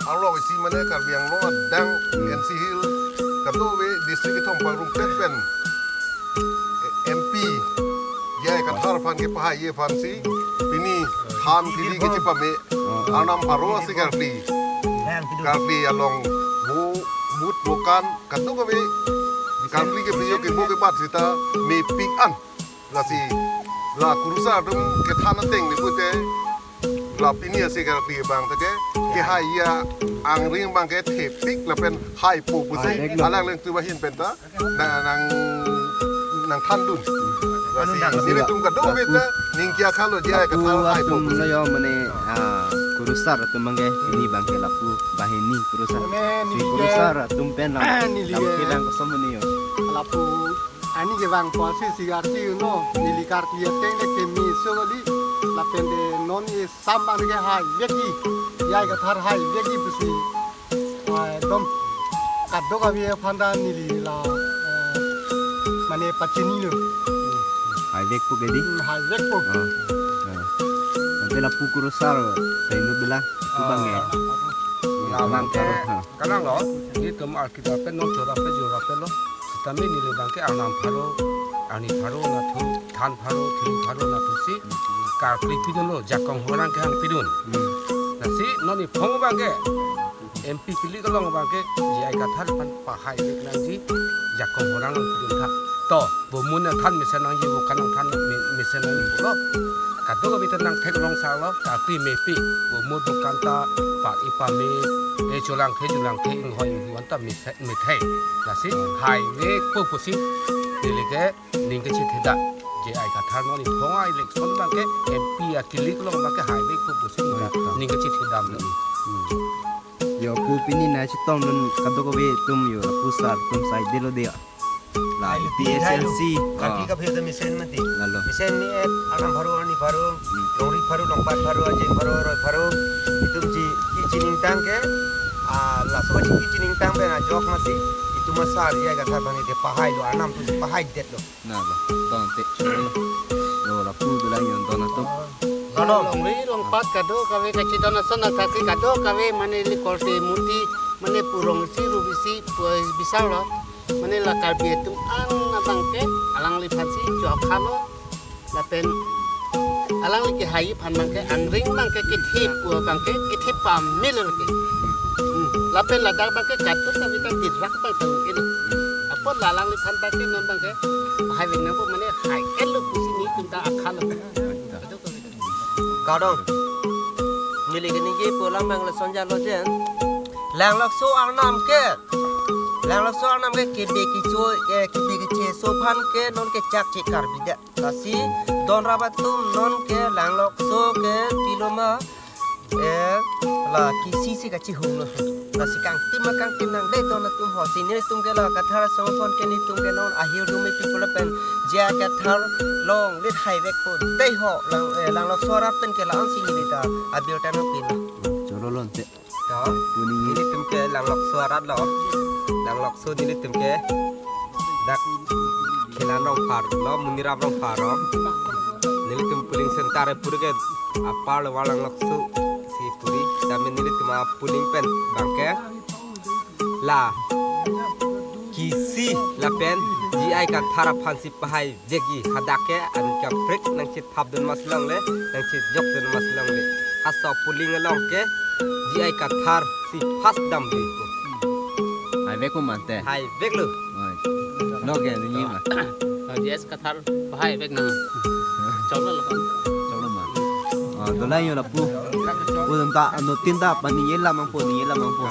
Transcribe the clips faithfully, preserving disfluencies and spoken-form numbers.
Arlo isi mane Karbi Anglong adang N C Hills kadokave district kethom pangrumpet pen M P J I Kathar aphan kepahai aphansi pini than kili kechepame Arnam pharo asi karkli, karkli along vo mut vokan kadokave karkli kepiyo kebo kebat sita mepik an. Lasi la kurusar atum kethan ateng ni pute la pini asi karkli abang ta ke kehai angring abang ke thepik lapen haipo pusi Hai, alangli atum ahin pen ta nang nang nangthandun. Lasi nelitum kadokave ta ning kiya khalo J I Kathar haipo pusi. Lo yo mane, ah, kurusar atum abang ke pini abang ke lapu banghini kurusar. Mane Si neli ke kurusar atum pen lam neli lam ke kedang kosomoni yo. Lapu ani ke bang pusi si karkli uno, neli karkli ateng de keme so kali, lapen de non e sam abang ke haivekji, J I Kathar haivekji pusi. Ah, ekdom kadokave aphan ta neli la, eh, mane pachinilo. Haivekpo ke di? Hmm, haivekpo. Oh. Oh. Ante lapu kurusar, kainu bela, itu abang ya. Ah. Abang ke, ha. Kalang lo, nelitum arkit ape, non chora ape, jora ape lo. Sitame neli abang ke Arnam pharo, arni pharo nathu, than pharo, thiri pharo nathusi karkli pidunlo, jakong horang kehang pidun. Hmm. Lasi non iphong abang ke M P kili kelong abang ke J I Kathar aphan pahaivek nangji, jakong horang pidun tha. To, vo mut nangthan mesen nangji, vokan nangthan me-, mesen nangji pulo. Kadokave ta nangtheklong salo, karkli mepik, vo mut vokan ta, par ipame, e cholang the, julang the, inghoi inghoi an ta mesen methai. Lasi haivekpo pusi neli ke ning kachethedam. J I Kathar non iphong a-election abang ke M P akili kelong abang ke haivekpo pusi ning kachethedam. Hmm. Yo pu pini nangchetong dun kadokave atum yo, lapu sar atum sai delo de. La P S L C. Karbi kaphe ta mesen mati. Lalo. Mesen me-et, Arnam pharo, arni pharo, hmm, longri pharo, longpat pharo, ajeng pharo, roi pharo. Itum ji kachiningtang ke, ah, laso ji kachiningtang pen ajok masi, itum asar J I Kathar abang ke pahailo, Arnam atum si pahaidetlo. Na lo, tongte, cholo lo. Lo lapu dolang yo don atum. Ano, longri, longpat kadokave kachidon ason athasi kadokave mane ili korte muti, mane purong isi, rup isi, pu-, bisar lo. Mane la Karbi atum an abang ke alangliphan si chokhalo. Lapen alangli kehai aphan abang ke angring abang ke kethe pu abang ke kethe pamelo ke. Hmm. Lapen ladak abang ke kadokave ta dirak abang ta un-e lo. Apot la alangliphan abang ke non abang ke haivek nangpo mane hai-etlo pusi nelitum ta akhalo. Kadokave ta. Kadong. Neli ke ningje pu alam abang lason jalo jen. Langlokso Arnam ke. Langlokso Arnam ke kebe kecho, eh, kebe kecheso aphan ke non ke chak che Karbi det. Lasi don rap atum non ke Langlokso ke piloma, eh, la kisi si kachihung lo. Lasi kangtim ma kangtim nangle don atum ho. Si nelitum ke la Kathar asong aphan ke nelitum ke non ahirjume people pen J I Kathar longle haivekpo dei ho. Lang, eh, Langlokso arat pen ke la-an si neli ta abil tanang pin. Cholo lo ante. To, puni nelitum ke Langlokso arat lo. Langlokso nelitum ke dak Khilan Rongphar lo, Muniram Rongphar lo. Nelitum polling center pura ke apar lo, Langlokso si puri. Tame nelitum apolling pen abang ke la kisi lapen J I Kathar aphan si pahai jegi hadak ke an kaprek nangchethap dun mas longle, nangchejok dun mas longle. Aso polling along ke J I Kathar si first damde. Haivekpo mante. Haiveklo. Oi. Lo ke ni ma. J I Kathar pahaivek nang. Cholo lo. Cholo ma. Ah, dolang yo lapu. Pu ta ano tin ta pani ye lamang po, ni ye lamang po.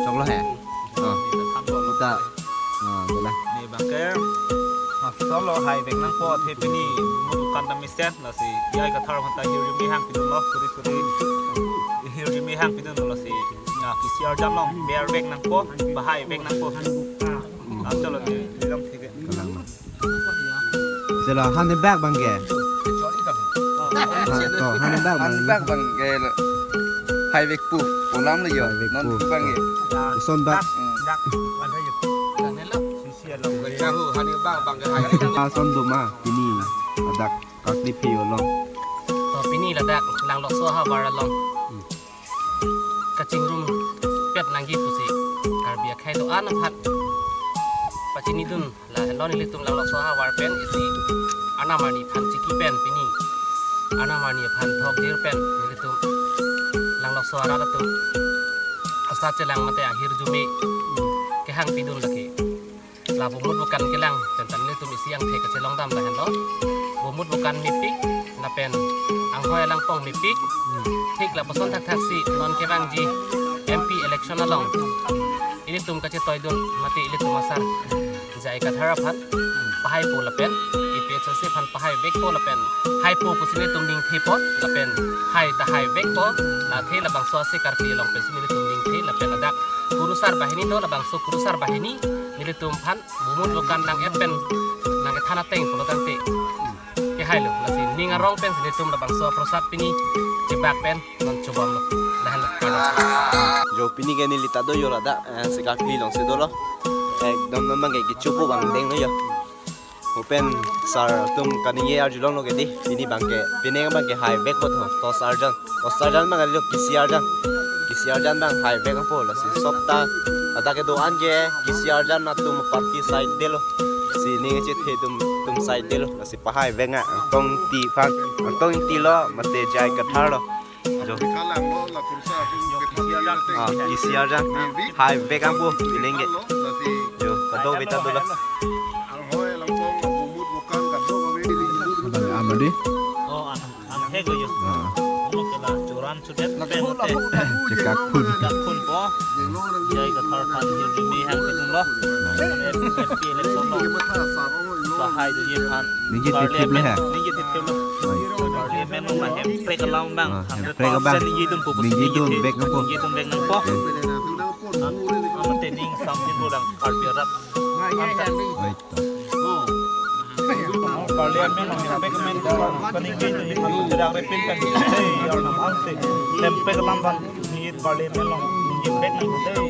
Choklo he. Ah. Puta. Ah, dolang. Ne abang ke. Masolo haivek nangpo athe pini. Muru kandam mesen lasi J I Kathar aphan ta hirjume hang pidunlo, suri suri. Hirjume hang pidunlo lasi. Na Kisi arjan long, ber vek nangpo, pahai vek nangpo. Ang cholo di, di long theke. Kalang. Sela han bak abang ke. Ha, to, han bak abang. Han bak abang ke lo. Hai vekpo, pu alam lo jo. Hai vekpo. Non abang ke. Son bak. Hmm. Dak, wan thayo. Sisi along. Kahu, han bak abang ke hai. Ah, son doma, pini. Ladak, kakli phi along. To pini ladak, Langlokso ahavar along. Hmm. Kachingrum pet nangji pusi Karbi akhei do-an aphan pachinidun lahenlo. Nelitum Langlokso ahavar pen isi arnam arni aphan chiki pen pini arnam arni aphan thokjir pen nelitum Langlokso arat atum asat chelang mate ahirjume kehang pidun lake. La bumut bukan kelang, pen ta nelitum isi angthek kachelong dam lahenlo. Bumut bukan mepik, lapen anghoi alangpong mepik. Thik lapuson thakthaksi non kevangji M P election along ilitum kachetoidun mate ilitum asar J I Kathar aphan pahaipo lapen A P H L C aphan pahai vekpo lapen haipo pusi nelitum ningthepo lapen hai ta hai vekpo. La athe labangso ase karpi along pensi nelitum ningthe lapen ladak kurusar banghini do, labangso kurusar banghini nelitum aphan bumut bukan nang-et pen nangkethan ateng pulo tangte kehailo. Lasi ning arong pensi nelitum labangso aprosad pini chebak pen non chobomlo. Lahenlo. Jo pini ke neli ta do jo ladak, eh, Sekarkli alongsi dolo. Ekdom non abang ke kechopo abang denglo jo. Lapen sar atum kaningje arjulonglo ke di, pini abang ke, pini abang ke hai vekpo to, tos arjan. Tos arjan abang lo kisi arjan. Kisi arjan abang hai vek nangpo, lasi sop ta, ladak kedo-an ke kisi arjan atum party side detlo. Si ning chethe atum, atum side detlo, lasi pahai vek nang, Angtong Ingti aphan, Angtong Ingti lo, mate J I Kathar lo. Jo. Ah, kisi arjan. Hai vek nangpo, pini ke. Jo, kadokave ta dolo. Abang ama di. Oh, an, an he ko yo. Ah. Ano kela churan chudet pen hote. Chekak phun. Chekak phun po. J I Kathar aphan hirjume hang kedun lo. Ah. M P election lo. Pahai dunji aphan. Ningje thip thip le ha. Ningje thip thip lo. Oi. Parliament along ma hemprek alam abang. Ah, hundred percent hemprek abang. Ningjedun po. Ningjedun vek nangpo. Ningjedun vek nangpo. Oke. An, an mate ning samjin bolang Karbi arat. Oi to. Parliament along hemprek amen ko. Kani ke itu di malu tidak repin kan. Hei, arnam angse. Hemprek alam abang. Ni parliament along ningje vek nangpo. Hei.